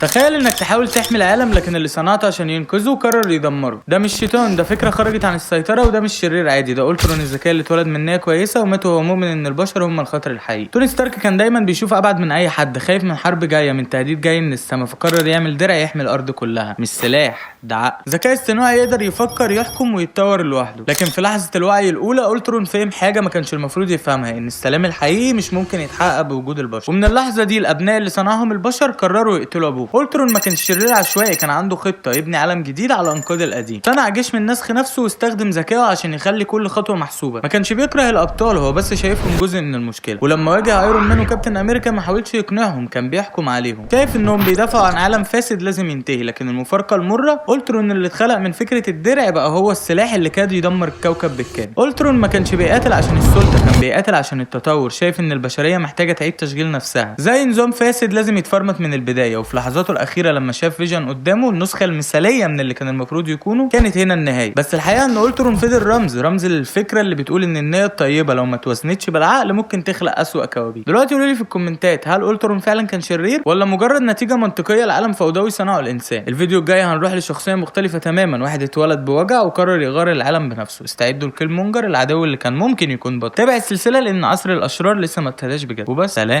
تخيل انك تحاول تحمي العالم، لكن اللي صنعته عشان ينقذه قرر يدمره. ده مش شيطان، ده فكرة خرجت عن السيطرة. وده مش شرير عادي، ده اولترون الذكاء اللي اتولد من نية كويسة ومات وهو مؤمن ان البشر هم الخطر الحقيقي. توني ستارك كان دايما بيشوف ابعد من اي حد، خايف من حرب جاية، من تهديد جاي من السما، فقرر يعمل درع يحمي الارض كلها. مش سلاح، ده عقل. ذكاء اصطناعي يقدر يفكر، يحكم، ويتطور لوحده. لكن في لحظة الوعي الاولى اولترون فهم حاجة ما كانش المفروض يفهمها، ان السلام الحقيقي مش ممكن يتحقق بوجود البشر. ومن اللحظة دي الابناء اللي صنعهم البشر قرروا يقتلوا ابوه. اولترون ما كانش شرير عشوائي، كان عنده خطة يبني عالم جديد على انقاض القديم. صنع جيش من نسخ نفسه واستخدم ذكائه عشان يخلي كل خطوة محسوبة. ما كانش بيكره الابطال، هو بس شايفهم جزء من المشكلة. ولما واجه ايرون مان وكابتن امريكا ما حاولش يقنعهم، كان بيحكم عليهم. شايف انهم بيدافعوا عن عالم فاسد لازم ينتهي. لكن المفارقة المرة، اولترون اللي اتخلق من فكرة الدرع بقى هو السلاح اللي كاد يدمر الكوكب بالكامل. اولترون ما كانش بيقاتل عشان السلطة، كان بيقاتل عشان التطور. شايف ان البشرية محتاجة تعيد تشغيل نفسها، زي نظام فاسد لازم يتفرمت من البداية. وفي لحظاته الأخيرة لما شاف فيجن قدامه، النسخة المثالية من اللي كان المفروض يكونوا، كانت هنا النهاية. بس الحقيقة ان اولترون فضل رمز، رمز للفكرة اللي بتقول ان النية الطيبة لو ما توازنتش بالعقل ممكن تخلق أسوأ كوابيس. دلوقتي قولوا لي في الكومنتات، هل اولترون فعلا كان شرير ولا مجرد نتيجة منطقية لعالم فوضوي صنعه الإنسان؟ الفيديو الجاي هنروح لشخصية مختلفة تماما، واحد اتولد بوجع وقرر يغير العالم بنفسه. استعدوا لكيلمونجر، العدو اللي كان ممكن يكون بطل. تابع السلسلة لأن عصر الأشرار لسه ما ابتداش بجد. وبس، سلام.